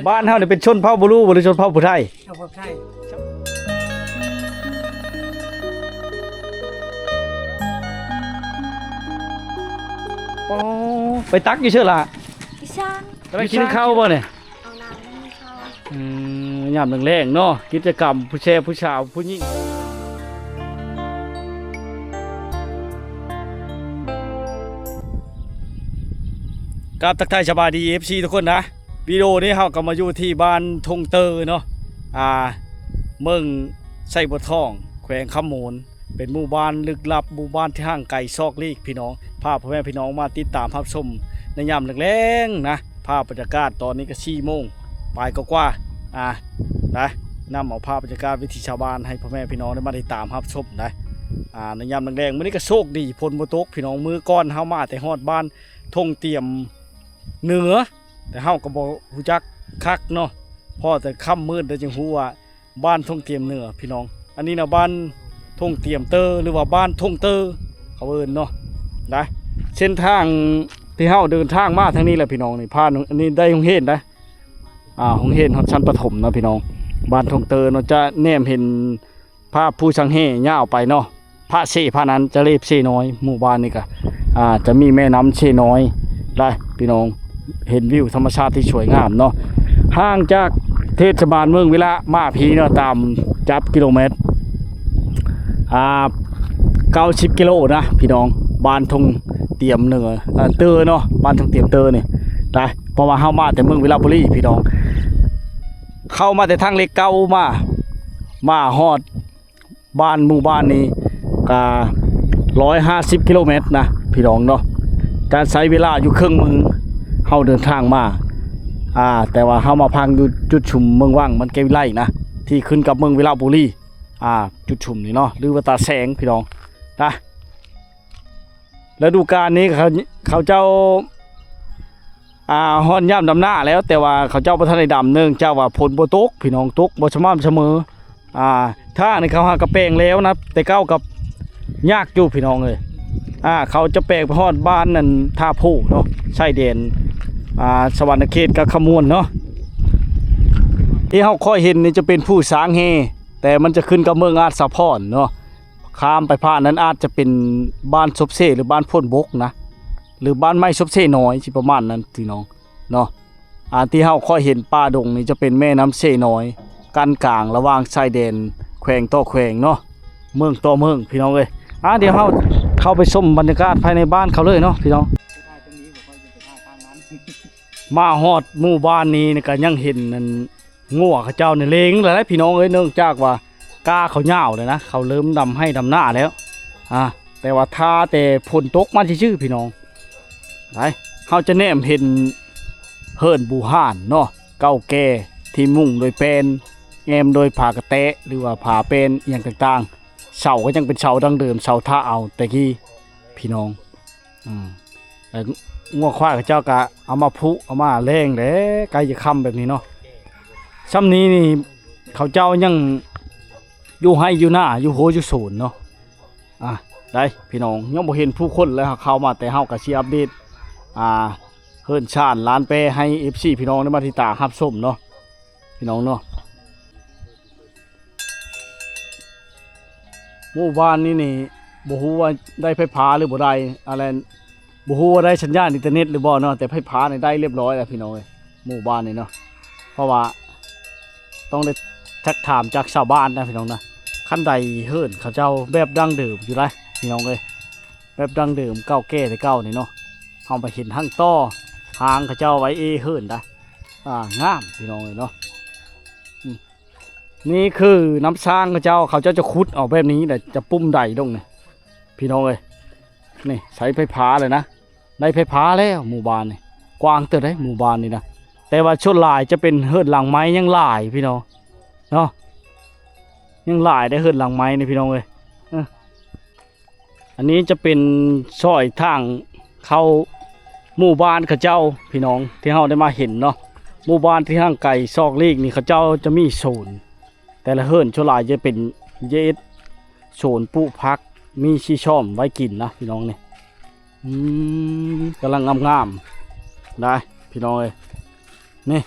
ບ້ານເຮົານີ້ເປັນຊົນເຜົ່າບລູບໍ່ ຫຼືຊົນເຜົ່າຜູ້ໄທ? ເອົາພວກໄທ. ອໍ ໄປຕັກຢູ່ເຊີລະ? ອີສານ. ໄປກິນເຂົ້າບໍ່ນີ້? ເອົານ້ຳກິນເຂົ້າ. ອືມ ຍາມແລງໆເນາະ ກິດຈະກຳຜູ້ແຊຜູ້ສາວຜູ້ຍິງ. ກາບທັກທາຍສະບາຍດີ ເອັຟຊີ ທຸກຄົນນະ. ວິດີໂອນີ້ເຮົາກໍມາຢູ່ທີ່ບ້ານທົ່ງເຕີເນາະ ອ່າ ເມືອງໄຊບົວທອງ ແຂວງຄຳມ່ວນ ເປັນໝູ່ບ້ານລຶກລັບ ໝູ່ບ້ານທີ່ຫ່າງໄກຊອກຫຼີກ ພີ່ນ້ອງ ພາພໍ່ແມ່ພີ່ນ້ອງມາຕິດຕາມຮັບຊົມໃນຍາມແລງໆນະ. ພາບບັນຍາກາດຕອນນີ້ກໍສີ່ໂມງປາຍກວ່າໆ ອ່າ ນະ ນຳເອົາພາບບັນຍາກາດວິຖີຊາວບ້ານໃຫ້ພໍ່ແມ່ພີ່ນ້ອງໄດ້ມາຕິດຕາມຮັບຊົມໄດ໋ ອ່າ ໃນຍາມແລງໆ. ມື້ນີ້ກໍໂຊກດີ ຝົນບໍ່ຕົກ ພີ່ນ້ອງ. ມື້ກ່ອນເຮົາມາແຕ່ຮອດບ້ານທົ່ງຕຽມເໜືອ ແຕ່ເຮົາກໍບໍ່ຮູ້ຈັກຄັກເນາະ ພໍແຕ່ຄ່ຳມືດແລ້ວຈຶ່ງຮູ້ວ່າບ້ານທົ່ງຕຽມເໜືອ ພີ່ນ້ອງ. ອັນນີ້ນະ ບ້ານທົ່ງຕຽມເຕີ ຫຼືວ່າບ້ານທົ່ງເຕີ ເຂົາເອີ້ນເນາະ ນະ. ເສັ້ນທາງທີ່ເຮົາເດີນທາງມາທາງນີ້ແຫຼະ ພີ່ນ້ອງ. ນີ້ຜ່ານ ອັນນີ້ໄດ້ໂຮງຮຽນນະ ອ່າ ໂຮງຮຽນຮອດຊັ້ນປະຖົມເນາະ ພີ່ນ້ອງ. ບ້ານທົ່ງເຕີເນາະ ຈະແນມເຫັນ ພາບພູສັງເຫຍາວໄປເນາະ ພະເຊພະນັນ ຈະເລບເຊນ້ອຍ. ໝູ່ບ້ານນີ້ກະ ອ່າ ຈະມີແມ່ນ້ຳເຊນ້ອຍໄດ໋ ພີ່ນ້ອງ. ເຫັນວິວທຳມະຊາດທີ່ສວຍງາມເນາະ. ຫ່າງຈາກເທດສະບານເມືອງວິລະມາພີເນາະ ຕາມຈັບກິໂລແມັດ ອ່າ ເກົ້າສິບກິໂລນະ ພີ່ນ້ອງ. ບ້ານທົ່ງຕຽມເໜືອ ເຕີເນາະ ບ້ານທົ່ງຕຽມເຕີນີ້ໄດ໋ ເພາະວ່າເຮົາມາແຕ່ເມືອງວິລະບູລີ ພີ່ນ້ອງ. ເຂົ້າມາແຕ່ທາງເລກເກົ້າມາ ມາຮອດ ບ້ານ ໝູ່ບ້ານນີ້ກະຮ້ອຍຫ້າສິບກິໂລແມັດນະ ພີ່ນ້ອງເນາະ. ກະໃຊ້ເວລາຢູ່ເຄິ່ງມື້ ເຮົາເດີນທາງມາ ອ່າ ແຕ່ວ່າເຮົາມາພັກຢູ່ຈຸດຊຸມເມືອງວັງ ມັນເກວິໄລນະ ທີ່ຂຶ້ນກັບເມືອງວິລະບູລີ ອ່າ ຈຸດຊຸມນີ້ເນາະ ຫຼືວ່າຕາແສງ ພີ່ນ້ອງນະ. ລະດູການນີ້ເຂົາ ເຂົາເຈົ້າ ອ່າ ຮອດຍາມດຳນາແລ້ວ ແຕ່ວ່າເຂົາເຈົ້າບໍ່ທັນໄດ້ດຳ ເນື່ອງຈາກວ່າຝົນບໍ່ຕົກ ພີ່ນ້ອງ ຕົກບໍ່ສະໝ່ຳສະເໝີ. ອ່າ ທາງນີ້ເຂົາຫາກະແປງແລ້ວນະ ແຕ່ເກົ່າກໍຍາກຢູ່ ພີ່ນ້ອງເອີຍ. ອ່າ ເຂົາຈະແປງໄປຮອດບ້ານນັ້ນ ທ່າໂພເນາະ ຊາຍແດນ ອ່າ ສະຫວັນນະເຂດກັບຄຳມ່ວນເນາະ. ທີ່ເຮົາຄ່ອຍເຫັນນີ້ຈະເປັນພູສາງແຮ ແຕ່ມັນຈະຂຶ້ນກັບເມືອງອາດສາພອນເນາະ. ຂ້າມໄປຜ່ານນັ້ນອາດຈະເປັນບ້ານສົບເຊ ຫຼື ບ້ານໂພນບົກນະ ຫຼື ບ້ານໃໝ່ສົບເຊນ້ອຍ ຊິປະມານນັ້ນ ພີ່ນ້ອງເນາະ. ອ່າ ທີ່ເຮົາຄ່ອຍເຫັນປ່າດົງນີ້ຈະເປັນແມ່ນ້ຳເຊນ້ອຍ ກັ້ນກາງລະຫວ່າງຊາຍແດນແຂວງຕໍ່ແຂວງເນາະ ເມືອງຕໍ່ເມືອງ ພີ່ນ້ອງເອີຍ. ອ່າ ດຽວເຮົາເຂົ້າໄປຊົມບັນຍາກາດພາຍໃນບ້ານເຂົາເລີຍເນາະ ພີ່ນ້ອງ. ມາຮອດໝູ່ບ້ານນີ້ກະຍັງເຫັນອັນ ງົວເຂົາເຈົ້ານີ້ເລງແລ້ວ ພີ່ນ້ອງເອີຍ ເນື່ອງຈາກວ່າກ້າເຂົາຍາວແລ້ວນະ ເຂົາເລີ່ມດຳໄຮ່ດຳນາແລ້ວ. ອ່າ ແຕ່ວ່າຖ້າແຕ່ຝົນຕົກມາຊື່ໆ ພີ່ນ້ອງ ໄດ້ ເຮົາຈະແນມເຫັນເຮືອນບູຮານເນາະ ເກົ່າແກ່ ທີ່ມຸງໂດຍແປ້ນ ແອ້ມໂດຍຜ້າກະແຕະ ຫຼືວ່າຜ້າແປ້ນອີ່ຫຍັງຕ່າງໆ. ເສົາກໍຍັງເປັນເສົາດັ້ງເດີມ ເສົາຖ້າເອົາແຕ່ກີ້ ພີ່ນ້ອງ. ອືມ ແລ້ວງົວຄວາຍເຂົາເຈົ້າກະເອົາມາຜູກ ເອົາມາແລງແຫຼະ ໃກ້ຈະຄ່ຳແບບນີ້ເນາະ. ຊ່ຳນີ້ນີ້ເຂົາເຈົ້າຍັງຢູ່ໄຮ່ຢູ່ນາ ຢູ່ຮົ້ວຢູ່ສວນເນາະ. ອ່າ ໄດ້ພີ່ນ້ອງ ຍັງບໍ່ເຫັນຜູ້ຄົນເລີຍ ເຮົາເຂົ້າມາແຕ່ເຮົາກະຊິອັບເດດ ອ່າ ເຮືອນຊານລານແປໃຫ້ ເອັຟຊີ ພີ່ນ້ອງໄດ້ມາຕິດຕາມຮັບຊົມເນາະ ພີ່ນ້ອງເນາະ. ໝູ່ບ້ານນີ້ນີ້ບໍ່ຮູ້ວ່າໄດ້ໄຟຟ້າຫຼືບໍ່ໄດ້ ອັນນັ້ນ ບໍ່ຮູ້ວ່າໄດ້ສັນຍານອິນເຕີເນັດຫຼືບໍ່ເນາະ ແຕ່ໄຟຟ້ານີ້ໄດ້ລຽບຮ້ອຍແລ້ວພີ່ນ້ອງເອີຍ ໝູ່ບ້ານນີ້ເນາະ. ເພາະວ່າຕ້ອງໄດ້ຊັກຖາມຈາກຊາວບ້ານນະພີ່ນ້ອງນະ. ຄັນໄດເຮືອນເຂົາເຈົ້າແບບດັ້ງເດີມຢູ່ໄດ໋ພີ່ນ້ອງເອີຍ ແບບດັ້ງເດີມເກົ່າແກ່ແຕ່ເກົ່ານີ້ເນາະ. ເຮົາໄປເຫັນທາງຕໍ່ ທາງເຂົາເຈົ້າໄວ້ເອເຮືອນໄດ໋ ອ່າ ງາມພີ່ນ້ອງເອີຍເນາະ. ອືມ ນີ້ຄືນ້ຳສ້າງເຂົາເຈົ້າ ເຂົາເຈົ້າຈະຂຸດເອົາແບບນີ້ແຫຼະ ຈະປຸ້ມໄດລົງນີ້ ພີ່ນ້ອງເອີຍ. ນີ້ໃຊ້ໄຟຟ້າແລ້ວນະ ໄດ້ໄຟຟ້າແລ້ວ ໝູ່ບ້ານນີ້ ກວ້າງເຕີບເດ້ ໝູ່ບ້ານນີ້ນະ. ແຕ່ວ່າສ່ວນຫຼາຍຈະເປັນເຮືອນຫຼັງໄມ້ຍັງຫຼາຍພີ່ນ້ອງເນາະ ຍັງຫຼາຍເດ້ເຮືອນຫຼັງໄມ້ນີ້ ພີ່ນ້ອງເອີຍ. ເອີ ອັນນີ້ຈະເປັນຊອຍທາງເຂົ້າໝູ່ບ້ານເຂົາເຈົ້າ ພີ່ນ້ອງ ທີ່ເຮົາໄດ້ມາເຫັນເນາະ. ໝູ່ບ້ານທີ່ຫ່າງໄກຊອກຫຼີກນີ້ ເຂົາເຈົ້າຈະມີສວນ ແຕ່ລະເຮືອນສ່ວນຫຼາຍຈະເປັນ ຈະເຮັດສວນປູກຜັກ ມີສີຊອມໄວ້ກິນນະ ພີ່ນ້ອງນີ້. ອືມ ກຳລັງງາມໆ ໄດ໋ພີ່ນ້ອງເອີຍ ນີ້.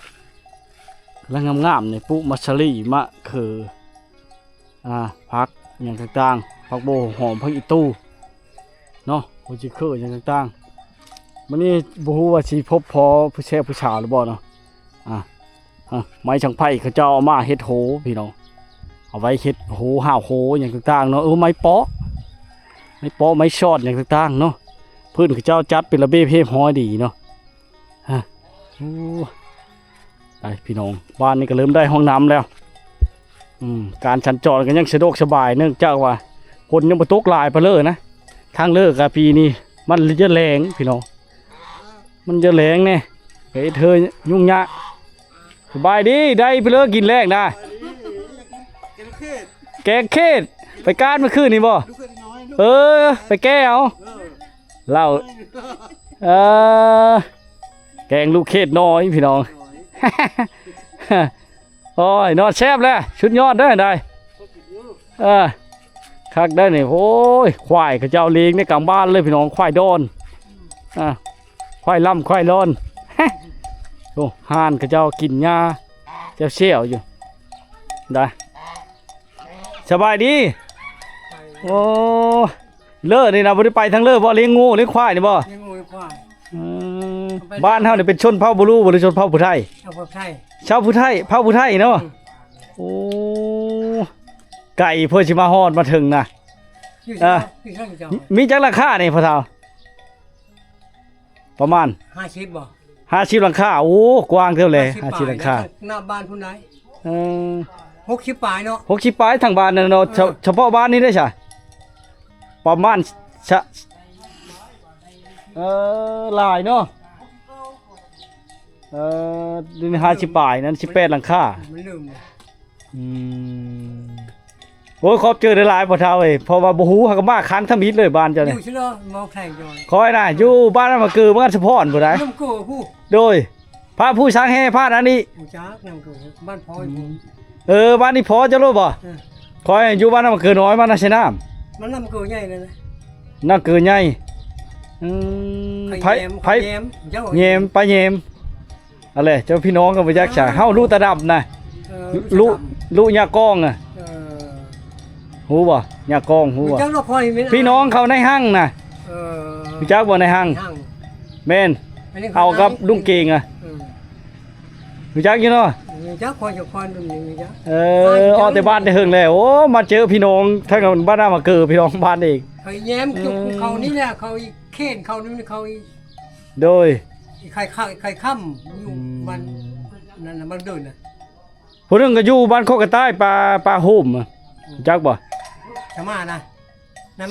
ກຳລັງງາມໆນີ້ ປູກມັດສະລີ ມະເຂືອ ອ່າ ຜັກຫຍັງຕ່າງໆ ຜັກບົວຫອມ ຜັກອີ່ຕູ່ເນາະ ຫົວຈິເຂີຫຍັງຕ່າງໆ. ມື້ນີ້ບໍ່ຮູ້ວ່າຊິພົບພໍຜູ້ແຊບຜູ້ສາວຫຼືບໍ່ເນາະ. ອ່າ ອ່າ ໄມ້ສັງໄພເຂົາເຈົ້າເອົາມາເຮັດໂຫພີ່ນ້ອງ ເອົາໄວ້ເຮັດໂຫ ຫາວໂຫຫຍັງຕ່າງໆເນາະ. ເອີ ໄມ້ເປາະ ໄມ້ເປາະ ໄມ້ຊອດຫຍັງຕ່າງໆເນາະ. ພື້ນເຂົາເຈົ້າຈັດເປັນລະບຽບຮຽບຮ້ອຍດີເນາະ. ຮະ ໂອ້ ໄປພີ່ນ້ອງ ບ້ານນີ້ກໍເລີ່ມໄດ້ຫ້ອງນ້ຳແລ້ວ. ອືມ ການສັນຈອນກໍຍັງສະດວກສະບາຍ ເນື່ອງຈາກວ່າຝົນຍັງບໍ່ຕົກຫຼາຍປານເລີນະ. ທາງເລີກະປີນີ້ມັນຈະແລ້ງພີ່ນ້ອງ ມັນຈະແລ້ງແດ່ ເຮັດເຮີຍຫຍຸ້ງຍາກ. ສະບາຍດີ ໄດ້ໄປເລີກິນແລງນະ ແກງເຂດ ໄປການເມື່ອຄືນນີ້ບໍ່? ເອີ ໄປແກ້ເອົາ ເອີ ເຫຼົ້າ ເອີ ແກງລູກເຂດນ້ອຍພີ່ນ້ອງ. ໂອ້ຍ ນອນແຊບແຫຼະ ສຸດຍອດເດີໄດ໋. ເອີ ຄັກໄດ໋ນີ້. ໂອ້ຍ ຄວາຍເຂົາເຈົ້າລ້ຽງໃນກາງບ້ານເລີຍພີ່ນ້ອງ ຄວາຍດອນ ອ່າ ຄວາຍລຳຄວາຍລອນ. ໂອ້ ຫ່ານເຂົາເຈົ້າກິນຫຍ້າແຊວໆຢູ່ໄດ໋. ສະບາຍດີ. ໂອ້ ເລີນີ້ນະ ບໍ່ໄດ້ໄປທາງເລີບໍ່? ລ້ຽງງົວລ້ຽງຄວາຍນີ້ບໍ່? ລ້ຽງງົວລ້ຽງຄວາຍ. ອືມ ໄປ ບ້ານເຮົານີ້ເປັນຊົນເຜົ່າບລູບໍ່ ຫຼືຊົນເຜົ່າຜູ້ໄທ? ເຜົ່າຜູ້ໄທ ຊາວຜູ້ໄທ ເຜົ່າຜູ້ໄທເນາະ. ອືມ ໂອ້ ໄກເພື່ອຊິມາຮອດມາເຖິງນະ. ຢູ່ ອ່າ ເຈົ້າ ຢູ່ເທິງເຈົ້າ. ມີ ມີຈັກຫຼັງຄານີ້ພໍ່ເຖົ້າ? ປະມານຫ້າສິບບໍ່? ຫ້າສິບຫຼັງຄາ. ໂອ້ ກວ້າງເຕີບແຫຼະ ຫ້າສິບ ຫ້າສິບຫຼັງຄາ. ໜ້າບ້ານພຸ້ນໄດ໋. ເອີ ຫົກສິບປາຍເນາະ ຫົກສິບປາຍທັງບ້ານນັ້ນເນາະ. ເອີ ສະ ສະເພາະບ້ານນີ້ໄດ້ຊະ ປະມານຊະ ເອີ ຫຼາຍເນາະ. ເອີ ນີ້ຫ້າສິບປາຍນັ້ນ ສິບແປດຫຼັງຄາ. ມັນລືມ. ອືມ ໂອ້ຍ ຂອບໃຈຫຼາຍໆພໍ່ເຖົ້າເອີຍ ເພາະວ່າບໍ່ຮູ້ ເຮົາກໍມາຄັ້ງທຳອິດເລີຍບ້ານເຈົ້ານີ້. ຢູ່ຊິເນາະ ມອງແຂງຈອຍ ຂ້ອຍນະຢູ່ບ້ານນ້ຳມະເກີ ບ້ານສະພອນພຸ້ນໃດ໋. ນ້ຳເກີພຸ້ນ. ໂດຍ ພະຜູ້ສ້າງແຮ່ພາດອັນນີ້ ຮູ້ຈັກນ້ຳເກີ ບ້ານພໍ່ຢູ່ພຸ້ນ. ເອີ ບ້ານນີ້ພໍ່ເຈົ້າໂລດບໍ່? ເອີ ຂ້ອຍຢູ່ບ້ານນ້ຳມະເກີນ້ອຍ ບ້ານນາເຊນ້ຳ. ມັນນ້ຳເກີໃຫຍ່ນັ້ນນະ ນ້ຳເກີໃຫຍ່. ອືມ ໄປ ໄປແຍມ ໄປແຍມ ເຈົ້າ ແຍມ ໄປແຍມ. ອັນແຫຼະ ເຈົ້າພີ່ນ້ອງກໍບໍ່ຈັກສາ ເອີ ເຮົາລຸຕາດຳນະ ເອີ ລຸ ລຸຕາດຳ ລຸຍາກອງນະ. ເອີ ຮູ້ບໍ່? ຍາກອງຮູ້ບໍ່? ຮູ້ຈັກເນາະ ພໍ່ແມ່ ພີ່ນ້ອງເຂົາໃນຮັ່ງນະ. ເອີ ຮູ້ຈັກບໍ່ໃນຮັ່ງ? ໃນຮັ່ງ ແມ່ນ ອັນນີ້ ເອົາກັບລຸງເກງອະ. ເອີ ຮູ້ຈັກຢູ່ເນາະ? ຮູ້ຈັກ ພໍ່ເຈົ້າຄອນນີ້ຮູ້ຈັກ. ເອີ ອອກແຕ່ບ້ານແຕ່ເຫິງແລ້ວ ໂອ້ ມາເຈີພີ່ນ້ອງທາງບ້ານນາມາເກີ ພີ່ນ້ອງບ້ານເອງ. ໄປແຍມຈຸກ ເອີ ເຂົານີ້ແຫຼະ ເຂົາອີກເຂດເຂົານີ້ ເຂົາອີກ ໂດຍ ໄຂ່ ໄຂ່ ໄຂ່ຄ່ຳຢູ່ ອືມ ບ້ານນັ້ນນະ ບ້ານເດີນນະ. ຜູ້ໜຶ່ງກໍຢູ່ບ້ານໂຄກກະຕ່າຍ ປາ ປາໂຮມ ອືມ ຈັກບໍ່? ສາມານະ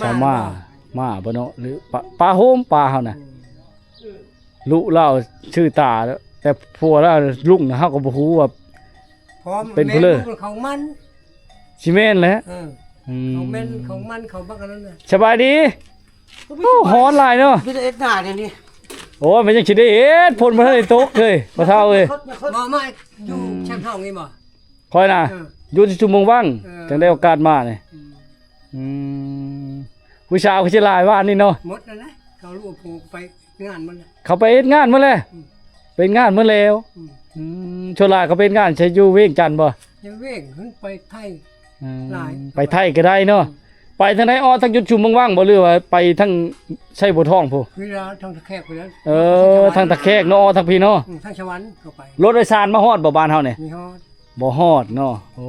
ສາມາ ມາບໍ່ເນາະ ຫຼືປາ ປາໂຮມ ປາເຮົານະ. ອືມ ລຸລາວຊື່ຕາ ແຕ່ຜົວລາວລຸງນະ ເຮົາກໍບໍ່ຮູ້ວ່າ ເປັນຜູ້ເລີ ເຂົາມັນ ຊິແມ່ນແຫຼະ. ເອີ ອືມ ເຂົາແມ່ນ ເຂົາມັນ ເຂົາບັກອັນນັ້ນນະ. ສະບາຍດີ. ໂອ້ ຮ້ອນຫຼາຍເນາະ ມີແຕ່ເຮັດໜ້າດຽວນີ້. ໂອ້ຍ ມັນຍັງຊິໄດ້ເຮັດ ຝົນບໍ່ທັນໄດ້ຕົກເລີຍ ພໍ່ເຖົ້າເອີຍ. ມາ ມາຢູ່ ອືມ ແຄມທອງນີ້ບໍ່? ຂ້ອຍນະ ເອີ ຢູ່ທີ່ຊຸມເມືອງວັງ ເອີ ຈັ່ງໄດ້ໂອກາດມານີ້. ອືມ ອືມ ຜູ້ສາວຄືຊິຫຼາຍວ່ານີ້ເນາະ. ໝົດແລ້ວນະ ເຂົາລູກຜູ້ໄປງານໝົດແລ້ວ ເຂົາໄປເຮັດງານໝົດແລ້ວ. ອືມ ໄປເຮັດງານໝົດແລ້ວ. ອືມ ອືມ ສ່ວນຫຼາຍເຂົາໄປເຮັດງານໃສ ຢູ່ວຽງຈັນບໍ່? ຢູ່ວຽງ ໄປໄທ. ອືມ ຫຼາຍ ໄປໄທກໍໄດ້ເນາະ. ອືມ ໄປທາງໃດ? ອອກທາງຈຸດຊຸມເມືອງວັງບໍ່ ຫຼືວ່າໄປທາງໄຊບົວທອງພຸ້ນ? ຄືວ່າທາງຕາແຂກພຸ້ນແຫຼະ. ເອີ ທາງຕາແຂກເນາະ ອອກທາງພີ້ເນາະ. ອືມ ທາງສະຫວັນກໍໄປ. ລົດໂດຍສານມາຮອດບໍ່ ບ້ານເຮົານີ້? ມີຮອດ ບໍ່ຮອດເນາະ. ໂອ້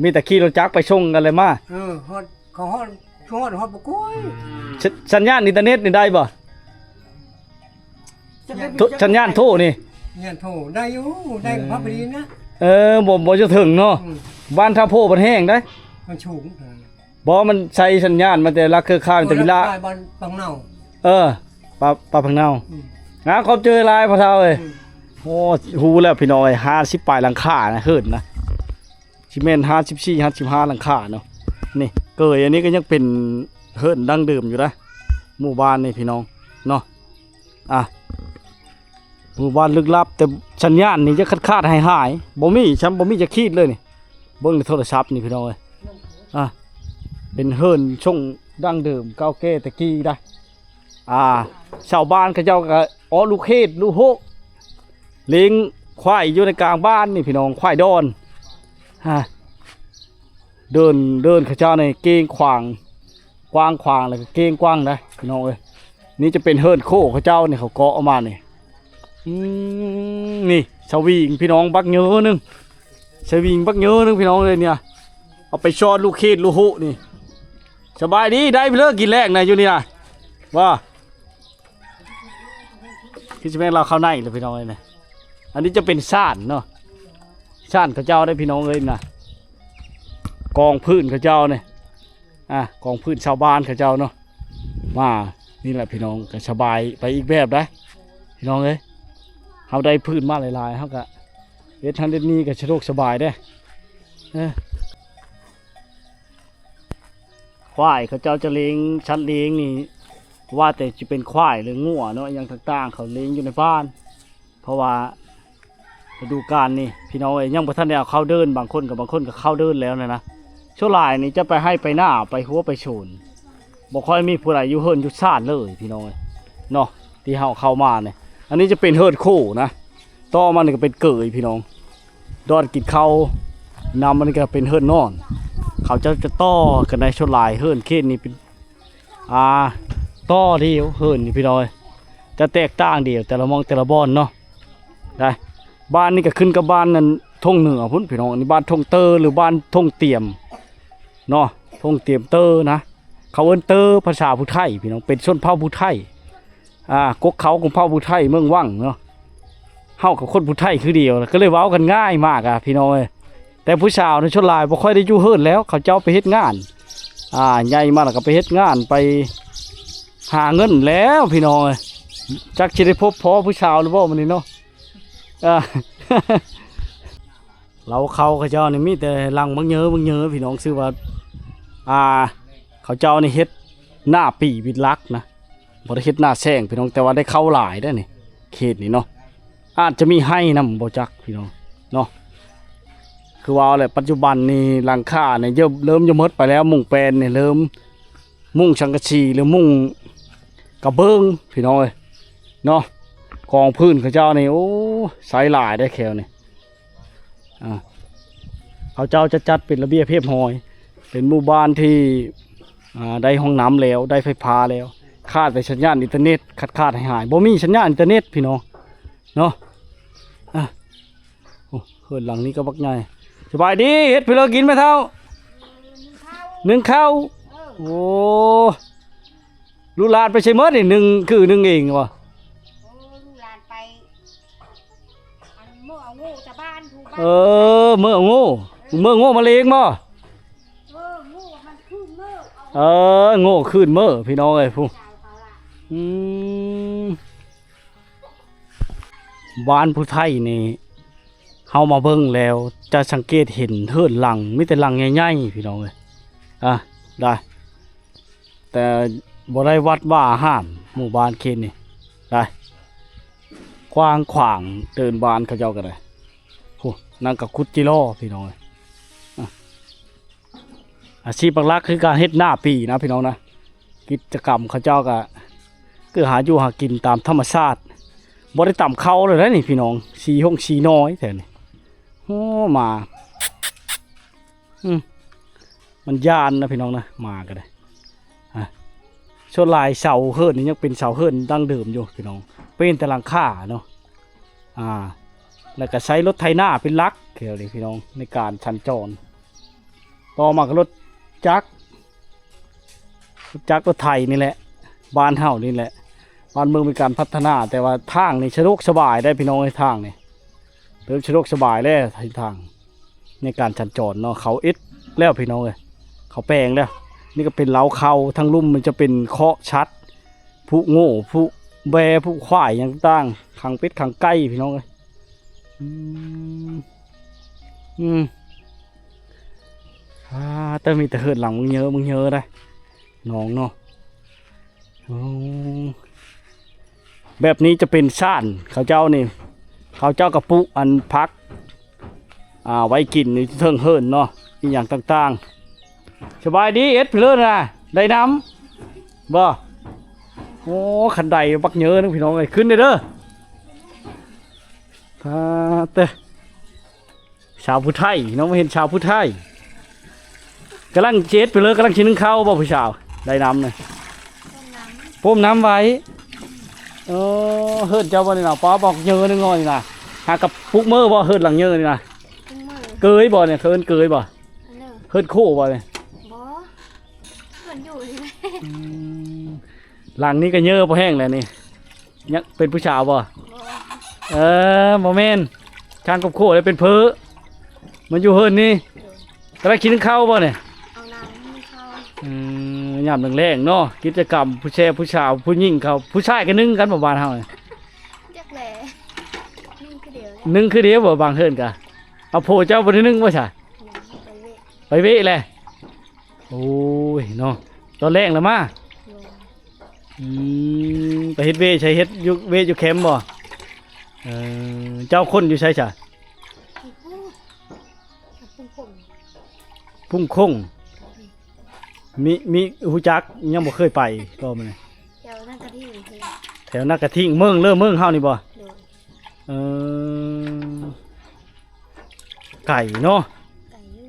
ມີແຕ່ຂີ່ລົດຈັກໄປສົ່ງກັນແລ້ວມາ. ເອີ ຮອດ ເຂົາຮອດ ຮອດ ຮອດບໍ່ກ້ວຍ. ສ- ສັນຍານອິນເຕີເນັດນີ້ໄດ້ບໍ່? ໂທ ສັນຍານໂທນີ້ ສັນຍານໂທໄດ້ຢູ່ ໄດ້ ເອີ ພະພໍດີນະ. ເອີ ບໍ່ ບໍ່ຈະເຖິງເນາະ. ອືມ ບ້ານທ່າໂພມັນແຫ້ງໄດ໋ ມັນສູງ. ເອີ ບໍ່ ມັນໃຊ້ສັນຍານມາແຕ່ຫຼັກເຄືອຂ່າຍ ແຕ່ວິລະ ບ້ານປາກເນົາ. ເອີ ປາ ປາກເນົາ. ອືມ ອ່າ ຂອບໃຈຫຼາຍພໍ່ເຖົ້າເອີຍ. ອືມ ໂອ້ ຮູ້ແລ້ວພີ່ນ້ອງເອີຍ ຫ້າສິບປາຍຫຼັງຄານະ ເຮືອນນະ ຊິແມ່ນຫ້າສິບສີ່ ຫ້າສິບຫ້າຫຼັງຄາເນາະ. ນີ້ເກີຍອັນນີ້ກໍຍັງເປັນເຮືອນດັ້ງເດີມຢູ່ນະ ໝູ່ບ້ານນີ້ພີ່ນ້ອງເນາະ. ອ່າ ໝູ່ບ້ານລຶກລັບ ແຕ່ສັນຍານນີ້ຈະຂາດໆຫາຍໆ ບໍ່ມີ ຊ້ຳບໍ່ມີຈັກຂີດເລີຍນີ້. ເບິ່ງໃນໂທລະສັບນີ້ພີ່ນ້ອງເອີຍ. ອ່າ ເປັນເຮືອນຊົງດັ້ງເດີມເກົ່າແກ່ແຕ່ກີ້ໄດ໋. ອ່າ ຊາວບ້ານເຂົາເຈົ້າກໍເອາະລູກເຂດລູກໂຮ ລ້ຽງ ຄວາຍຢູ່ໃນກາງບ້ານນີ້ພີ່ນ້ອງ ຄວາຍດອນ ຮະ ເດີ່ນ ເດີ່ນເຂົາເຈົ້ານີ້ເກງຂວາງ ກວ້າງຂວາງ ແລ້ວກໍເກງກວ້າງໄດ໋ພີ່ນ້ອງເອີຍ. ນີ້ຈະເປັນເຮືອນໂຄເຂົາເຈົ້ານີ້ ເຂົາເກາະອອກມານີ້. ອືມ ນີ້ສະວິງພີ່ນ້ອງ ບັກເຍີໜຶ່ງ ສະວິງບັກເຍີໜຶ່ງພີ່ນ້ອງເອີຍ ເນຍ ເອົາໄປຊອດລູກເຂດລູກຫູນີ້. ສະບາຍດີ ໄດ້ເລີກກິນແລງນະ ຢູ່ນີ້ນະ ວ່າ ຄືຊິແມ່ນລາວເຂົ້າໃນແຫຼະພີ່ນ້ອງເອີຍນະ. ອັນນີ້ຈະເປັນຊານເນາະ ຊານເຂົາເຈົ້າໄດ໋ພີ່ນ້ອງເອີຍນະ ກອງພື້ນເຂົາເຈົ້ານີ້ ອ່າ ກອງພື້ນຊາວບ້ານເຂົາເຈົ້າເນາະ. ມານີ້ແຫຼະພີ່ນ້ອງ ກໍສະບາຍໄປອີກແບບໄດ໋ພີ່ນ້ອງເອີຍ. ເຮົາໄດ້ພື້ນມາຫຼາຍໆ ເຮົາກໍເຮັດຫັ້ນເຮັດນີ້ກໍສະດວກສະບາຍເດ້ ເອີ. ຄວາຍເຂົາເຈົ້າຈະລ້ຽງ ສັດລ້ຽງນີ້ ວ່າແຕ່ຊິເປັນຄວາຍ ຫຼື ງົວເນາະ ອີ່ຫຍັງຕ່າງໆ ເຂົາລ້ຽງຢູ່ໃນບ້ານ ເພາະວ່າລະດູການນີ້ພີ່ນ້ອງເອີຍ ຍັງບໍ່ທັນໄດ້ເອົາເຂົ້າເດີ່ນ. ບາງຄົນກໍ ບາງຄົນກໍເຂົ້າເດີ່ນແລ້ວນະນະ. ສ່ວນຫຼາຍນີ້ຈະໄປໄຮ່ໄປນາ ໄປຮົ້ວໄປສວນ ບໍ່ຄ່ອຍມີຜູ້ໃດຢູ່ເຮືອນຢູ່ຊານເລີຍພີ່ນ້ອງເອີຍເນາະ ທີ່ເຮົາເຂົ້າມານີ້. ອັນນີ້ຈະເປັນເຮືອນໂຄນະ ຕໍ່ມານີ້ກໍເປັນເກີຍພີ່ນ້ອງ ດອນກິນເຂົ້ານຳ. ອັນນີ້ກໍເປັນເຮືອນນອນ ເຂົາເຈົ້າຈະຕໍ່ກັນໄດ້. ສ່ວນຫຼາຍເຮືອນເຂດນີ້ເປັນ ອ່າ ຕໍ່ດຽວເຮືອນນີ້ພີ່ນ້ອງເອີຍ ຈະແຕກຕ່າງດຽວ ແຕ່ລະໝ່ອງແຕ່ລະບ່ອນເນາະ ໄດ້. ບ້ານນີ້ກໍຂຶ້ນກັບບ້ານນັ້ນທົ່ງເໜືອພຸ້ນພີ່ນ້ອງ. ອັນນີ້ບ້ານທົ່ງເຕີ ຫຼື ບ້ານທົ່ງຕຽມເນາະ ທົ່ງຕຽມເຕີນະ. ເຂົາເອີ້ນເຕີພາສາຜູ້ໄທພີ່ນ້ອງ ເປັນຊົນເຜົ່າຜູ້ໄທ ອ່າ ກົກເຂົາຂອງເຜົ່າຜູ້ໄທເມືອງວັງເນາະ. ເຮົາກັບຄົນຜູ້ໄທຄືດຽວ ກໍເລີຍເວົ້າກັນງ່າຍມາກອະພີ່ນ້ອງເອີຍ. ແຕ່ຜູ້ສາວນີ້ສ່ວນຫຼາຍບໍ່ຄ່ອຍໄດ້ຢູ່ເຮືອນແລ້ວ ເຂົາເຈົ້າໄປເຮັດງານ ອ່າ ໃຫຍ່ມາແລ້ວກໍໄປເຮັດງານ ໄປຫາເງິນແລ້ວພີ່ນ້ອງເອີຍ. ຈັກຊິໄດ້ພົບພໍ້ຜູ້ສາວຫຼືບໍ່ມື້ນີ້ເນາະ ອ່າ. ເລົ້າເຂົ້າເຂົາເຈົ້ານີ້ມີແຕ່ຫຼັງບັກເຍີບັກເຍີພີ່ນ້ອງ ຊື່ວ່າ ອ່າ ເຂົາເຈົ້ານີ້ເຮັດໜ້າປີເປັນຫຼັກນະ ບໍ່ໄດ້ເຮັດໜ້າແຊງພີ່ນ້ອງ ແຕ່ວ່າໄດ້ເຂົ້າຫຼາຍເດ້ນີ້ ເຂດນີ້ເນາະ. ອາດຈະມີໄຮ່ນຳ ບໍ່ຈັກພີ່ນ້ອງເນາະ. ຄືວ່າແຫຼະ ປັດຈຸບັນນີ້ຫຼັງຄານີ້ເລີ່ມ ເລີ່ມຈະໝົດໄປແລ້ວ ມຸງແປ້ນນີ້ເລີ່ມ ມຸງສັງກະສີ ຫຼື ມຸງກະເບື້ອງພີ່ນ້ອງເອີຍເນາະ. ກອງພື້ນເຂົາເຈົ້ານີ້ ໂອ້ ໃຊ້ຫຼາຍໄດ໋ແຖວນີ້ ອ່າ ເຂົາເຈົ້າຈະຈັດເປັນລະບຽບຮຽບຮ້ອຍ ເປັນໝູ່ບ້ານທີ່ ອ່າ ໄດ້ຫ້ອງນ້ຳແລ້ວ ໄດ້ໄຟຟ້າແລ້ວ ຂາດແຕ່ສັນຍານອິນເຕີເນັດ ຂາດໆຫາຍໆ ບໍ່ມີສັນຍານອິນເຕີເນັດພີ່ນ້ອງເນາະ. ອ່າ ໂອ້ ເຮືອນຫຼັງນີ້ກໍບັກໃຫຍ່. ສະບາຍດີ ເຮັດເຜີກິນແມ່ເຖົ້າ? ໜຶ້ງເຂົ້າ. ໂອ້ ລູກຫຼານໄປໃສໝົດນີ້? ໜຶ້ງຄືໜຶ້ງເອງບໍ່? ໂອ້ ລູກຫຼານໄປ ອັນເມືອເອົາໂງ່ຈາກບ້ານຜູ້ ບ້ານ ເອີ ເມືອເອົາໂງ່ ເມືອໂງ່ມາລ້ຽງບໍ່? ເອີ ໂງ່ມັນຄືນເມືອ ເອີ ໂງ່ຄືນເມືອ ພີ່ນ້ອງເອີຍ ຜູ້ ອືມ ບ້ານຜູ້ໄທນີ້ ເຮົາມາເບິ່ງແລ້ວຈະສັງເກດເຫັນເຮືອນຫຼັງ ມີແຕ່ຫຼັງໃຫຍ່ໆ ພີ່ນ້ອງເອີຍ ອ່າ ໄດ້ ແຕ່ບໍ່ໄດ້ວັດວາອາຮາມ ໝູ່ບ້ານເຂດນີ້ ໄດ້ ກວ້າງຂວາງ ເດີ່ນບ້ານເຂົາເຈົ້າກໍໄດ້ ໂອ້ ນັ້ນກໍຂຸດຈິລໍ ພີ່ນ້ອງເອີຍ ອ່າ ອາຊີບຫຼັກໆ ຄືການເຮັດນາປີນະ ພີ່ນ້ອງນະ. ກິດຈະກຳເຂົາເຈົ້າກໍຄືຫາຢູ່ຫາກິນຕາມທຳມະຊາດ ບໍ່ໄດ້ຕຳເຂົ້າເລີຍນະນີ້ ພີ່ນ້ອງ ສີຫົງສີນ້ອຍແຖວນີ້ ໂອ້ ໝາ ອືມ ມັນຢ້ານນະ ພີ່ນ້ອງນະ ໝາກໍໄດ້ ອ່າ ສ່ວນຫຼາຍເສົາເຮືອນນີ້ຍັງເປັນເສົາເຮືອນດັ້ງເດີມຢູ່ ພີ່ນ້ອງ ເປັນແຕ່ຫຼັງຄາເນາະ ອ່າ ແລ້ວກໍໃຊ້ລົດໄຖນາເປັນຫຼັກແຖວນີ້ ພີ່ນ້ອງ ໃນການສັນຈອນ. ຕໍ່ມາກໍລົດຈັກ ລົດຈັກລົດໄຖນີ້ແຫຼະ ບ້ານເຮົານີ້ແຫຼະ ບ້ານເມືອງມີການພັດທະນາ ແຕ່ວ່າທາງນີ້ສະດວກສະບາຍໄດ໋ ພີ່ນ້ອງເອີຍ ທາງນີ້ເລີ່ມສະດວກສະບາຍແລ້ວ ທາງໃນການສັນຈອນເນາະ ເຂົາເຮັດແລ້ວ ພີ່ນ້ອງເອີຍ ເຂົາແປງແລ້ວ. ນີ້ກໍເປັນເລົ້າເຂົ້າ ທາງລຸ່ມມັນຈະເປັນຄອກສັດ ຜູກໂງ່ ຜູກແບ້ ຜູກຄວາຍຫຍັງຕ່າງໆ ຂັງເປັດຂັງໄກ່ ພີ່ນ້ອງເອີຍ ອືມ ອືມ ອ່າ ແຕ່ມີແຕ່ເຮືອນຫຼັງເຍີເຍີໄດ໋ ນ້ອງເນາະ ໂອ້ ແບບນີ້ຈະເປັນຊານ ເຂົາເຈົ້ານີ້ ເຂົາເຈົ້າກໍປູກອັນຜັກ ອ່າ ໄວ້ກິນຢູ່ເທິງເຮືອນເນາະ ອີ່ຫຍັງຕ່າງໆ. ສະບາຍດີ ເຮັດເພີນນະ ໄດ້ນ້ຳບໍ່? ໂອ້ ຄັນໄດບັກເຍີໜຶ່ງ ພີ່ນ້ອງເອີຍ ຂຶ້ນເດີ ເດີ. ອ່າ ເຕີ ສາວຜູ້ໄທເນາະ ມາເຫັນສາວຜູ້ໄທ ກຳລັງເຈັດໄປເລີຍ ກຳລັງຊິໜຶ້ງເຂົ້າບໍ່ຜູ້ສາວ ໄດ້ນ້ຳນະ ຕົ້ມນ້ຳໄວ້. ໂອ້ ເຮືອນເຈົ້າບໍ່ນີ້ນະ ປ້າບອກເຍີໜຶ່ງນ້ອຍນີ້ນະ ຫາກັບປຸກເມີບໍ່ ເຮືອນຫຼັງເຍີນີ້ນະ ເກີຍບໍ່ນີ້ ເອີ້ນເກີຍບໍ່ ເຮືອນໂຄບໍ່ນີ້ ບໍ່ ເຮືອນຢູ່ນີ້ ອືມ ຫຼັງນີ້ກໍເຍີພໍແຮງແລ້ວນີ້ ຍັງເປັນຜູ້ສາວບໍ່ ບໍ່ ເອີ ບໍ່ແມ່ນ ທາງຄອບຄົວໄດ້ເປັນເພີ ມາຢູ່ເຮືອນນີ້ ກຳລັງກິນເຂົ້າບໍ່ນີ້ ເອົານ້ຳກິນເຂົ້າ ອືມ ຍາມແລງໆເນາະ ກິດຈະກຳຜູ້ແຊຜູ້ສາວຜູ້ຍິງເຂົາ ຜູ້ຊາຍກໍໜຶ້ງກັນບໍ່ ບ້ານເຮົານີ້ ຈັກແຫຼະ ໜຶ້ງຄືດຽວ ໜຶ້ງຄືດຽວບໍ່ ບາງເຮືອນກະ ເອົາໂພເຈົ້າບໍ່ໄດ້ໜຶ້ງບໍ່ຊະ ໄປເວະ ໄປເວະແຫຼະ ໂອ້ຍເນາະ ຕອນແລງລະມາ ໂດຍ ອືມ ໄປເຮັດເວະໃສ ເຮັດຢູ່ເວະຢູ່ແຄມບໍ່ ເອີ ເຈົ້າຄົນຢູ່ໃສຊະ ຢູ່ພຸ້ນ ພຸ້ງຄົງ ພຸ້ງຄົງ ມີ ມີ ຮູ້ຈັກ ຍັງບໍ່ເຄີຍໄປບໍ່ມື້ນີ້ ແຖວນາກະທິງ ແຖວນາກະທິງ ເມືອງເລີເມືອງເຮົານີ້ບໍ່ ໂດຍ ເອີ ໄກເນາະ ໄກຢູ່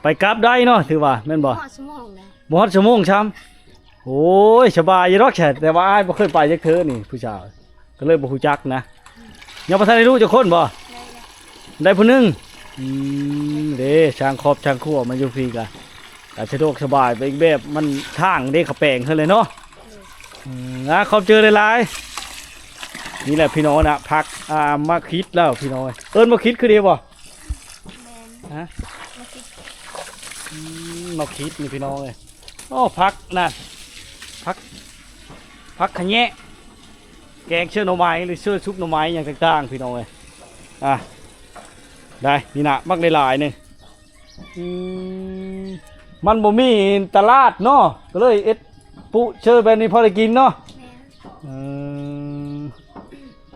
ໄປກັບໄດ້ເນາະ ຖືວ່າແມ່ນບໍ່ ຮອດຊົ່ວໂມງແລ້ວ ບໍ່ຮອດຊົ່ວໂມງຊ້ຳ ໂອ້ຍ ສະບາຍຢູ່ດອກ ແຕ່ວ່າອ້າຍບໍ່ເຄີຍໄປຈັກເທື່ອນີ້ ຜູ້ສາວ ກໍເລີຍບໍ່ຮູ້ຈັກນະ ຍັງບໍ່ທັນໄດ້ລູກຈັກຄົນບໍ່ ໄດ້ແລ້ວ ໄດ້ຜູ້ໜຶ່ງ ອືມ ເດ້ ຊ່າງຄອບຊ່າງຄົວມາຢູ່ພີ້ກະ ກະສະດວກສະບາຍໄປອີກແບບ ມັນທາງເດ້ ເຂົາແປງເຮັດແລ້ວເນາະ ອືມ ອ່າ ຂອບໃຈຫຼາຍໆ ນີ້ແຫຼະພີ່ນ້ອງນະ ຜັກ ອ່າ ໝາກຂິດແລ້ວພີ່ນ້ອງ ເອີ້ນໝາກຂິດຄືດຽວບໍ່ ແມ່ນ ຮະ ໝາກຂິດ ອືມ ໝາກຂິດນີ້ພີ່ນ້ອງເອີຍ ໂອ້ ຜັກນັ້ນ ຜັກ ຜັກຂະແຍະ ແກງເຊີໜໍ່ໄມ້ ຫຼືເຊີຊຸບໜໍ່ໄມ້ຫຍັງຕ່າງໆ ພີ່ນ້ອງເອີຍ ອ່າ ໄດ້ ນີ້ນະ ໝາກຫຼາຍໆ ນີ້ ອືມ ມັນບໍ່ມີຕະຫຼາດເນາະ ກໍເລີຍເຮັດປຸເຊີແບບນີ້ພໍໄດ້ກິນເນາະ ແມ່ນ ອືມ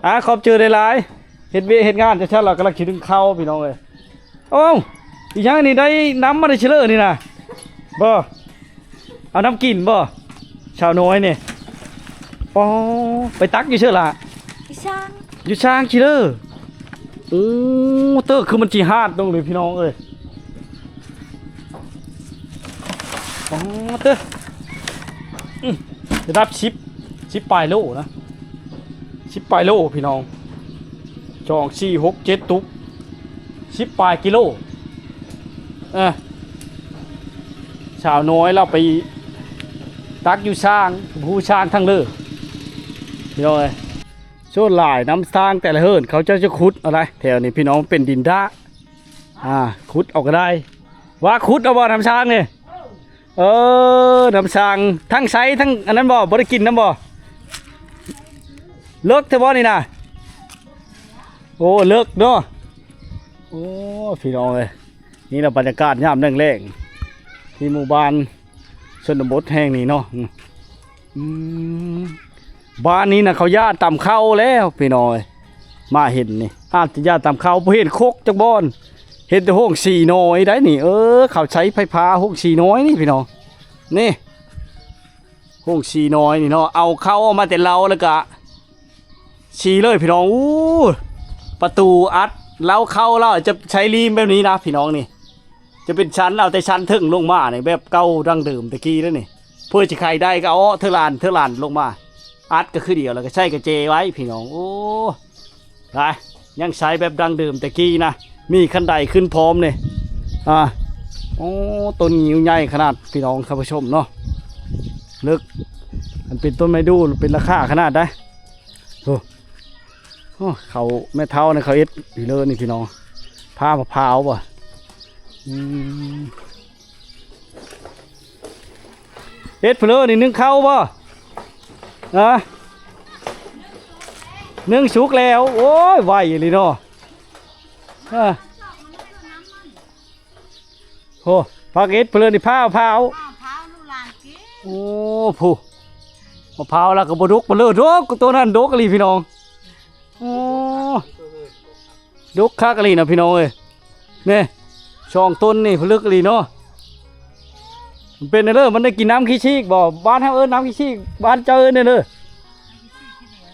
ອ່າ ຂອບໃຈຫຼາຍໆ ເຮັດວຽກເຮັດງານຈັ່ງຊັ້ນລະ ກຳລັງຊິໜຶ້ງເຂົ້າ ພີ່ນ້ອງເອີຍ ເອົ້າ ອີຫຍັງນີ້ ໄດ້ນ້ຳມາແຕ່ເຊີນີ້ນະ ບໍ່ ເອົານ້ຳກິນບໍ່ ສາວນ້ອຍນີ້ ປໍ ໄປຕັກຢູ່ເຊີລະ ຢູ່ຊ່າງ ຢູ່ຊ່າງເຊີ ໂອ້ ເຕີ ຄືມັນຊິຫາດລົງເລີຍ ພີ່ນ້ອງເອີຍ ອໍ ເຕີ ອືມ ລະດັບສິບ ສິບປາຍໂລນະ ສິບປາຍໂລພີ່ນ້ອງ ສອງ ສີ່ ຫົກ ເຈັດຕຸກ ສິບປາຍກິໂລ ເອີ ສາວນ້ອຍລາວໄປຕັກຢູ່ຊ່າງ ບໍ່ຮູ້ຊ່າງທາງເລີ ພີ່ນ້ອງເອີຍ ສ່ວນຫຼາຍນຳຊ່າງແຕ່ລະເຮືອນ ເຂົາເຈົ້າຈະຂຸດເອົາໄດ ແຖວນີ້ພີ່ນ້ອງ ເປັນດິນດາ ອ່າ ຂຸດເອົາກໍໄດ້ ວ່າຂຸດເອົາບໍ່ນຳຊ່າງນີ້ ເອີ ນຳຊ່າງ ທັງໃສທັງອັນນັ້ນບໍ່ ບໍ່ໄດ້ກິນນຳບໍ່ ເລິກແທ້ບໍ່ນີ້ນະ ໂອ້ ເລິກເນາະ ໂອ້ ພີ່ນ້ອງເອີຍ ນີ້ລະບັນຍາກາດຍາມແລງໆ ທີ່ໝູ່ບ້ານຊົນນະບົດແຫ່ງນີ້ເນາະ ອືມ ບ້ານນີ້ນະ ເຂົາຢ້ານຕຳເຂົ້າແລ້ວ ພີ່ນ້ອງເອີຍ ມາເຫັນນີ້ ອາດຈະຢ້ານຕຳເຂົ້າ ບໍ່ເຫັນຄົກຈັກບ່ອນ ເຫັນແຕ່ໂຮງສີນ້ອຍໄດ໋ນີ້ ເອີ ເຂົາໃຊ້ໄຟຟ້າໂຮງສີນ້ອຍນີ້ ພີ່ນ້ອງ ນີ້ ໂຮງສີນ້ອຍນີ້ເນາະ ເອົາເຂົ້າອອກມາແຕ່ເລົ້າ ແລ້ວກະສີເລີຍ ພີ່ນ້ອງ ໂອ້ ປະຕູອັດເລົ້າເຂົ້າ ແລ້ວຈະໃຊ້ລີມແບບນີ້ນະ ພີ່ນ້ອງ ນີ້ ຈະເປັນຊັ້ນ ເອົາແຕ່ຊັ້ນເທິງລົງມານີ້ ແບບເກົ່າດັ້ງເດີມແຕ່ກີ້ເດ້ນີ້ ເພື່ອຊິໄຂໄດ້ກໍເອົາເທື່ອລະອັນເທື່ອລະອັນລົງມາ ອັດກໍຄືດຽວ ແລ້ວກໍໃສ່ກະແຈໄວ້ ພີ່ນ້ອງ ໂອ້ ຫຼາຍ ຍັງໃຊ້ແບບດັ້ງເດີມແຕ່ກີ້ນະ ມີຄັນໄດຂຶ້ນພ້ອມນີ້ ອ່າ ໂອ້ ຕົ້ນງິ້ວໃຫຍ່ຂະໜາດ ພີ່ນ້ອງທ່ານຜູ້ຊົມເນາະ ເລິກ ມັນເປັນຕົ້ນໄມ້ດູ່ ເປັນລາຄາຂະໜາດໃດ ໂອ້ ໂອ້ ເຂົາແມ່ເຖົ້ານີ້ເຂົາເຮັດຢູ່ເລີນີ້ພີ່ນ້ອງ ຜ່າມະພ້າວບໍ່ ອືມ ເຮັດເພີ້ນີ້ ໜຶ້ງເຂົ້າບໍ່ ຮະ ໜຶ້ງສຸກແລ້ວ ໂອ້ຍ ໄວອີ່ຫຼີເນາະ ຮະ ໂອ້ ຜັກເຮັດເພີ້ນີ້ ພ້າວ ພ້າວ ພ້າວລູກຫຼານກິນ ໂອ້ ຜູ້ ມະພ້າວລະກໍບໍ່ດົກ ບໍ່ເລີດ ໂດກ ໂຕນັ້ນດົກອີ່ຫຼີພີ່ນ້ອງ ໂອ້ ດົກຄັກອີ່ຫຼີນະພີ່ນ້ອງເອີຍ ນີ້ ສອງຕົ້ນນີ້ ເລິກອີ່ຫຼີເນາະ ມັນເປັນແນວເລີ ມັນໄດ້ກິນນ້ຳຂີ້ຊີກບໍ່ ບ້ານເຮົາເອີ້ນນ້ຳຂີ້ຊີກ ບ້ານເຈົ້າເອີ້ນແນວເລີ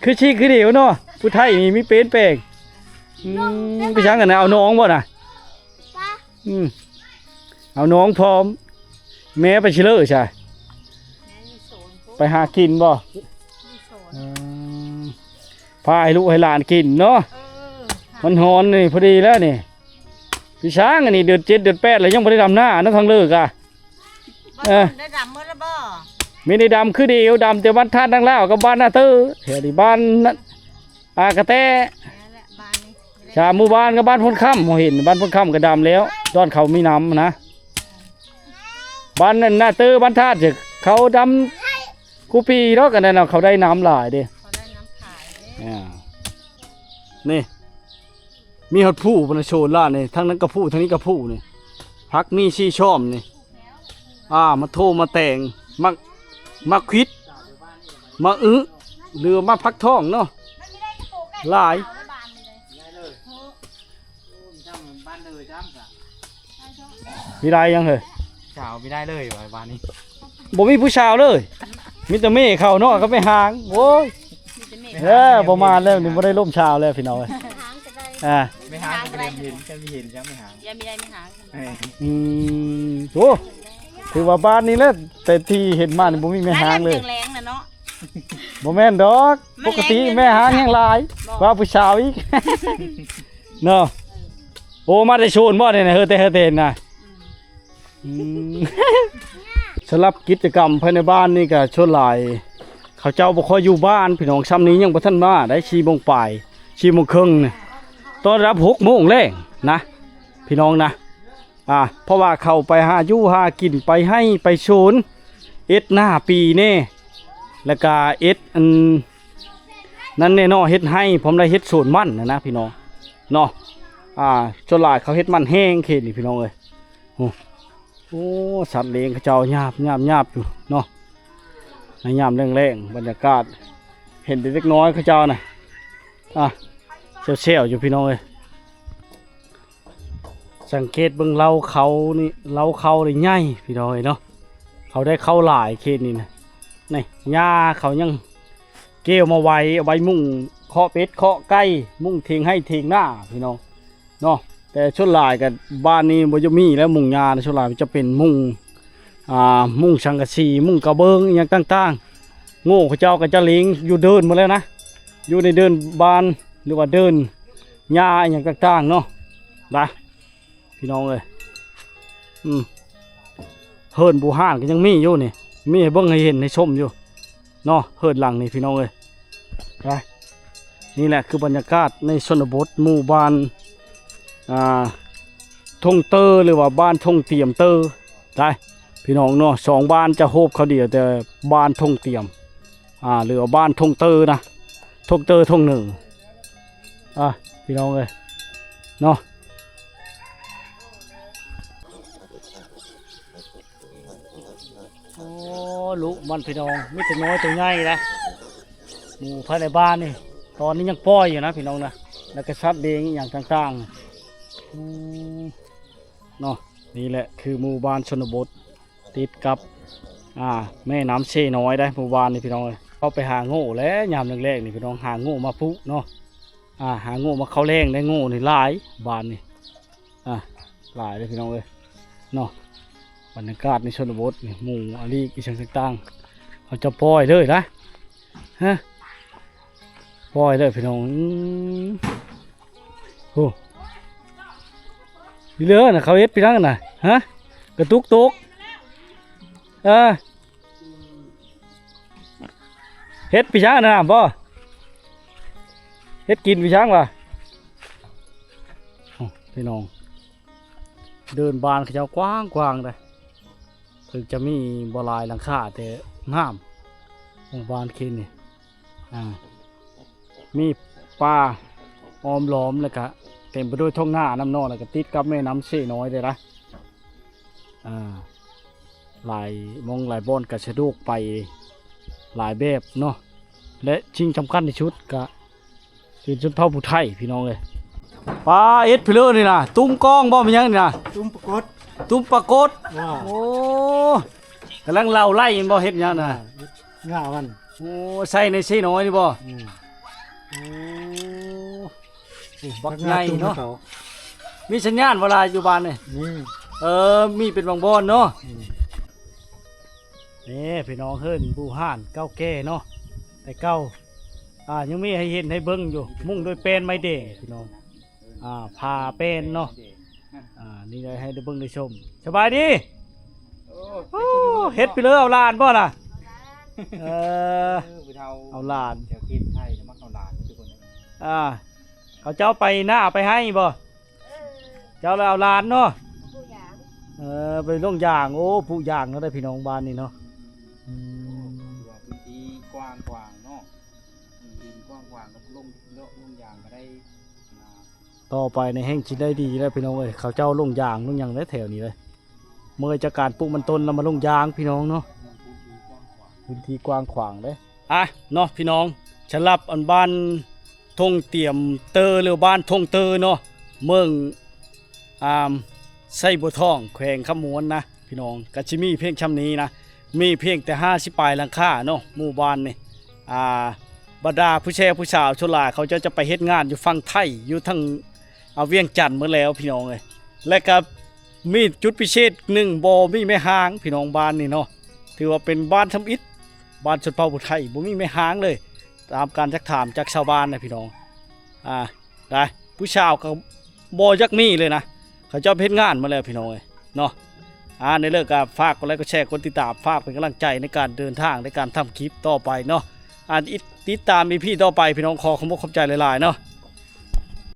ຄືຊີກຄືດຽວເນາະ ຜູ້ໄທນີ້ມີເປັນແປງ ອືມ ໄປຫຍັງກັນນະ? ເອົານ້ອງບໍ່ນະ? ອືມ ເອົານ້ອງພ້ອມ ແມ່ໄປຊິເລີຊະ? ໄປຫາກິນບໍ່? ເອີ ພາໃຫ້ລູກໃຫ້ຫຼານກິນເນາະ. ເອີ ມັນຮ້ອນນີ້ພໍດີແລ້ວນີ້. ພີ່ຊ້າງ ອັນນີ້ເດືອນເຈັດເດືອນແປດແລ້ວ ຍັງບໍ່ໄດ້ດຳນາເນາະ ທາງເລີກະ. ບໍ່ ເອີ ໄດ້ດຳໝົດແລ້ວບໍ່? ມີໄດ້ດຳຄືດຽວ ດຳແຕ່ບ້ານທາດນາງລາວກັບບ້ານນາເຕີ ແຖວນີ້ບ້ານ ອາ ກະແຕ ນັ້ນແຫຼະ ບ້ານນີ້ ສາມໝູ່ບ້ານກັບບ້ານໂພນຄຳ. ເຮົາເຫັນບ້ານໂພນຄຳກໍດຳແລ້ວ ຕອນເຂົາມີນ້ຳນະ. ບ້ານນັ້ນນາເຕີ ບ້ານທາດ ເຂົາດຳຄູ່ປີດອກ ອັນນັ້ນນະ ເຂົາໄດ້ນ້ຳຫຼາຍເດ້ ເຂົາໄດ້ນ້ຳຂາຍເດ້. ອ່າ ນີ້ ມີຮອດພູພຸ້ນນະ ໂຊນລາວນີ້ ທາງນັ້ນກໍພູ ທາງນີ້ກໍພູນີ້. ຜັກມີສີ່ຊ່ອມນີ້. ອ່າ ມາໂທມາແຕງ ໝາກ ໝາກຂວິດ ໝາກອຶ ຫຼືວ່າໝາກຜັກທອງເນາະ ຫຼາຍ. ມີຫຼາຍຫຍັງເຮີ້ຍ? ສາວບໍ່ໄດ້ເລີຍວ່າບ້ານນີ້ ບໍ່ມີຜູ້ສາວເລີຍ ມີແຕ່ແມ່ເຂົາເນາະ ກັບແມ່ຫາງ. ໂອ້ຍ ມີແຕ່ແມ່ ເອີ ບໍ່ມາແລ້ວນີ້ ບໍ່ໄດ້ລົມສາວແລ້ວພີ່ນ້ອງເອີຍ. ແມ່ຫາງກໍໄດ້ ອ່າ ແມ່ຫາງກໍບໍ່ໄດ້ເຫັນ ຈະມີເຫັນຈັງແມ່ຫາງ ຍັງມີໄດ້ແມ່ຫາງ. ເອີ ອືມ ໂອ້ ຖືວ່າບ້ານນີ້ແຫຼະ ແຕ່ທີ່ເຫັນມານີ້ບໍ່ມີແມ່ຫາງເລີຍ. ແລງນະເນາະ ບໍ່ແມ່ນດອກ ມັນແລງ ປົກກະຕິແມ່ຫາງແຮງຫຼາຍ ບໍ່ ກວ່າຜູ້ສາວອີກເນາະ. ໂອ້ ມາແຕ່ໂຊນບໍ່ນີ້ນະ ເຮີແຕ່ ເຮີແຕ່ເຫັນນະ. ອືມ ອືມ ສຳລັບກິດຈະກຳພາຍໃນບ້ານນີ້ກະສ່ວນຫຼາຍ ເຂົາເຈົ້າບໍ່ຄ່ອຍຢູ່ບ້ານພີ່ນ້ອງ. ຊ່ຳນີ້ຍັງບໍ່ທັນມາໄດ້ ສີ່ໂມງປາຍ ສີ່ໂມງເຄິ່ງນີ້ ຕອນລະດັບຫົກໂມງແລງນະ ພີ່ນ້ອງນະ. ອ່າ ເພາະວ່າເຂົາໄປຫາຢູ່ຫາກິນ ໄປໄຮ່ໄປສວນ ເອັດນາປີແດ່ ແລ້ວກະເອັດອັນນັ້ນແດ່ເນາະ ເຮັດໄຮ່ ພ້ອມໄດ້ເຮັດສວນມັນນະນະ ພີ່ນ້ອງເນາະ. ອ່າ ສ່ວນຫຼາຍເຂົາເຮັດມັນແຫ້ງເຂດນີ້ ພີ່ນ້ອງເອີຍ. ໂອ້ ໂອ້ ສັດລ້ຽງເຂົາເຈົ້າຫຍາບໆໆຢູ່ເນາະ ໃນຍາມແລງໆ ບັນຍາກາດ ເຫັນແຕ່ເດັກນ້ອຍເຂົາເຈົ້ານະ ອ່າ ແຊວໆຢູ່ ພີ່ນ້ອງເອີຍ. ສັງເກດເບິ່ງເລົ້າເຂົານີ້ ເລົ້າເຂົານີ້ໃຫຍ່ພີ່ນ້ອງເອີຍເນາະ. ເຂົາໄດ້ເຂົ້າຫຼາຍເຂດນີ້ນະ. ນີ້ ຫຍ້າເຂົາຍັງເກວມາໄວ້ ເອົາໄວ້ມຸງເຄາະເປັດເຄາະໄກ່ ມຸງຖຽງໄຮ່ຖຽງນາພີ່ນ້ອງເນາະ. ແຕ່ສ່ວນຫຼາຍກໍບ້ານນີ້ບໍ່ຈະມີແລ້ວມຸງຫຍ້ານະ ສ່ວນຫຼາຍມັນຈະເປັນມຸງ ອ່າ ມຸງສັງກະສີ ມຸງກະເບື້ອງ ອີ່ຫຍັງຕ່າງໆ. ໂງ່ເຂົາເຈົ້າກໍຈະລ້ຽງຢູ່ເດີ່ນໝົດແລ້ວນະ ຢູ່ໃນເດີ່ນບ້ານ ຫຼືວ່າເດີ່ນຫຍ້າອີ່ຫຍັງຕ່າງໆເນາະ ນະ ພີ່ນ້ອງເອີຍ. ອືມ ເຮືອນບູຮານກໍຍັງມີຢູ່ນີ້ ມີໃຫ້ເບິ່ງໃຫ້ເຫັນໃຫ້ຊົມຢູ່ເນາະ ເຮືອນຫຼັງນີ້ພີ່ນ້ອງເອີຍ. ໄປ ນີ້ແຫຼະຄືບັນຍາກາດໃນຊົນນະບົດ ໝູ່ບ້ານ ອ່າ ທົ່ງເຕີ ຫຼືວ່າບ້ານທົ່ງຕຽມເຕີ ໄດ້ພີ່ນ້ອງເນາະ. ສອງບ້ານຈະໂຮບເຂົ້າດຽວ ແຕ່ບ້ານທົ່ງຕຽມ ອ່າ ຫຼືວ່າບ້ານທົ່ງເຕີນະ ທົ່ງເຕີທົ່ງເໜີ ອ່າ ພີ່ນ້ອງເອີຍເນາະ. ໂອ້ ລູກມັນພີ່ນ້ອງ ມີແຕ່ນ້ອຍໂຕໃຫຍ່ນະ ໝູ່ພາຍໃນບ້ານນີ້ ຕອນນີ້ຍັງປ່ອຍຢູ່ນະພີ່ນ້ອງນະ ແລ້ວກໍສັດລ້ຽງອີ່ຫຍັງຕ່າງໆ ອືມ ເນາະ. ນີ້ແຫຼະຄືໝູ່ບ້ານຊົນນະບົດ ຕິດກັບ ອ່າ ແມ່ນ້ຳເຊນ້ອຍໄດ໋ ໝູ່ບ້ານນີ້ພີ່ນ້ອງເອີຍ. ເຂົ້າໄປຫາໂງ່ແຫຼະ ຍາມແລງໆນີ້ພີ່ນ້ອງ ຫາໂງ່ມາປຸເນາະ ອ່າ ຫາໂງ່ມາເຂົ້າແລງໄດ້ ໂງ່ນີ້ຫຼາຍບ້ານນີ້ ອ່າ ຫຼາຍເດ້ພີ່ນ້ອງເອີຍເນາະ. ບັນຍາກາດໃນຊົນນະບົດນີ້ ໝູ່ອາລີກ ອີ່ຫຍັງຕ່າງໆ ເຂົາຈະປ່ອຍເລີຍນະ ຮະ ປ່ອຍເລີຍພີ່ນ້ອງ. ອືມ ໂອ້ ນີ້ເລີນະ ເຂົາເຮັດໄປທາງນັ້ນນະ ຮະ ກະຕຸກຕົກ ເອີ ເຮັດປີຊ້າງນະບໍ່ ເຮັດກິນປີຊ້າງວ່າ. ໂອ້ ພີ່ນ້ອງ ເດີ່ນບ້ານເຂົາເຈົ້າກວ້າງໆເດ້ ເພິ່ນຈະມີບໍ່ຫຼາຍຫຼັງຄາ ແຕ່ງາມ ຂອງບ້ານເຂດນີ້ ອ່າ ມີປ່າອ້ອມລ້ອມ ແລ້ວກະເຕັມໄປດ້ວຍທົ່ງນານຳເນາະ ແລ້ວກະຕິດກັບແມ່ນ້ຳເຊນ້ອຍເດ້ລະ. ອ່າ ຫຼາຍໝ່ອງຫຼາຍບ່ອນກໍສະດວກໄປຫຼາຍແບບເນາະ ແລະ ສິ່ງສຳຄັນທີ່ສຸດກະ ເປັນຊົນເຜົ່າຜູ້ໄທພີ່ນ້ອງເອີຍ. ປາ ເຮັດພີເລີນີ້ນະ ຕຸ້ມກ້ອງບໍ່ ແມ່ນຫຍັງນີ້ນະ? ຕຸ້ມປາກົດ ຕຸ້ມປາກົດ. ໂອ້ ກຳລັງເລົ່າໄລ່ແມ່ນບໍ່ ເຮັດຫຍັງນະ? ງ່າມັນ. ໂອ້ ໃສ່ໃນເຊນ້ອຍນີ້ບໍ່? ອືມ. ໂອ້ ໂອ້ ບັກໃຫຍ່ເນາະ. ມີສັນຍານບໍ່ລະຢູ່ບ້ານນີ້? ມີ. ເອີ ມີເປັນບາງບ່ອນເນາະ. ອືມ ນີ້ພີ່ນ້ອງ ເຮືອນບູຮານເກົ່າແກ່ເນາະ ແຕ່ເກົ່າ ອ່າ ຍັງມີໃຫ້ເຫັນໃຫ້ເບິ່ງຢູ່ ມຸງດ້ວຍແປ້ນໄມ້ແດງພີ່ນ້ອງ. ອ່າ ຜ້າແປ້ນເນາະ. ອ່າ ນີ້ໄດ້ໃຫ້ໄດ້ເບິ່ງໄດ້ຊົມ. ສະບາຍດີ. ໂອ້ ໂອ້ ເຮັດໄປເລີຍ ເອົາຫຼານບໍ່ລະ? ເອີ ເອີ ຜູ້ເຖົ້າ ເອົາຫຼານ ແຖວເຂດໄທມັກເອົາຫຼານທຸກຄົນ. ອ່າ ເຂົາເຈົ້າໄປນາໄປໄຮ່ບໍ່? ເອີ ເຈົ້າລະເອົາຫຼານເນາະ ປູກຢາງ. ເອີ ໄປລົງຢາງ. ໂອ້ ປູກຢາງເນາະ ໄດ້ພີ່ນ້ອງບ້ານນີ້ເນາະ. ອືມ ຖືວ່າພື້ນທີ່ກວ້າງຂວາງເນາະ. ອືມ ດິນກວ້າງຂວາງ ກໍລົງ ລົງຢາງກໍໄດ້ນະ. ຕໍ່ໄປໃນແຫ່ງຊິໄດ້ດີແລ້ວພີ່ນ້ອງເອີຍ ເຂົາເຈົ້າລົງຢາງລົງຫຍັງແລ້ວແຖວນີ້ເລີຍ. ເມື່ອຈາກການປູກມັນຕົ້ນແລ້ວມາລົງຢາງພີ່ນ້ອງເນາະ. ອືມ ພື້ນທີ່ກວ້າງຂວາງ ພື້ນທີ່ກວ້າງຂວາງເດ້. ອ່ະເນາະພີ່ນ້ອງ ສຳລັບອັນບ້ານທົ່ງຕຽມເຕີ ຫຼື ບ້ານທົ່ງເຕີເນາະ ເມືອງ ອ່າ ໄຊບົວທອງ ແຂວງຄຳມ່ວນນະພີ່ນ້ອງ ກໍຊິມີພຽງຊ່ຳນີ້ນະ. ມີພຽງແຕ່ຫ້າສິບປາຍຫຼັງຄາເນາະ ໝູ່ບ້ານນີ້. ອ່າ ບັນດາຜູ້ແຊຜູ້ສາວສ່ວນຫຼາຍເຂົາເຈົ້າຈະໄປເຮັດງານຢູ່ຝັ່ງໄທ ຢູ່ທາງ ອ່າ ວຽງຈັນໝົດແລ້ວພີ່ນ້ອງເອີຍ. ແລະກະມີຈຸດພິເສດໜຶ່ງ ບໍ່ມີແມ່ຮ້າງພີ່ນ້ອງບ້ານນີ້ເນາະ. ຖືວ່າເປັນບ້ານທຳອິດ ບ້ານຊົນເຜົ່າຜູ້ໄທ ບໍ່ມີແມ່ຮ້າງເລີຍ ຕາມການຈັກຖາມຈາກຊາວບ້ານນະພີ່ນ້ອງ. ອ່າ ໄດ້ ຜູ້ສາວກໍບໍ່ຢາກມີເລີຍນະ ເຂົາເຈົ້າໄປເຮັດງານໝົດແລ້ວພີ່ນ້ອງເອີຍເນາະ. ອ່າ ໃນເລີກກໍຝາກກົດໄລກົດແຊ ກົດຕິດຕາມ ຝາກເປັນກຳລັງໃຈໃນການເດີນທາງ ໃນການທຳຄລິບຕໍ່ໄປເນາະ. ອ່າ ຕິດ ຕິດຕາມອີພີຕໍ່ໄປພີ່ນ້ອງ ຂໍຂອບອົກຂອບໃຈຫຼາຍໆເນາະ.